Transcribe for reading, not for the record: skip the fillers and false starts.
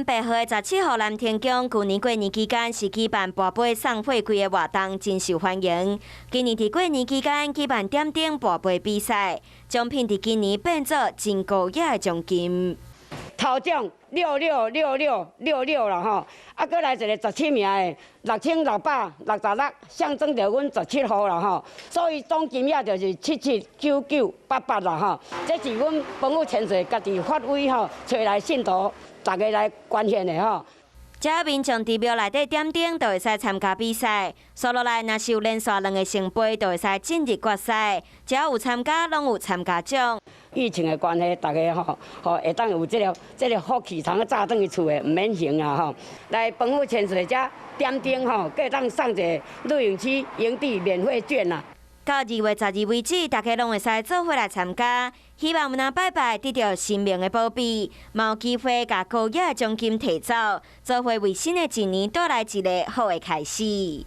白河的17號南天宮，舊年過年期間是舉辦跋杯送貨櫃的活動，真受歡迎。今年佇過年期間舉辦點燈跋杯比賽，獎品佇今年變做真高額的獎金。頭獎六六六六六六啦吼，啊，閣來一个十七名的6666，象徵著阮十七號啦吼，所以總金額就是779988啦吼。這是阮崩府千歲家己發威吼，揣來信徒逐家來捐獻的吼。只要民眾佇廟內底點燈，就會使參加比賽。紲落來，若是有連續兩个聖杯，就會使進入決賽。只要有參加，攏有參加獎。疫情的關係，逐家吼吼會當有這个福氣，通早轉去厝的，毋免閒啊吼。來崩府千歲遮點燈吼，閣會當送一个露營區營地免費券啦。到2月12為止，大家攏會使做伙來參加。希望毋但拜拜得著神明的保庇，嘛有機會共高額的獎金提走，做伙為新的一年帶來一个好的開始。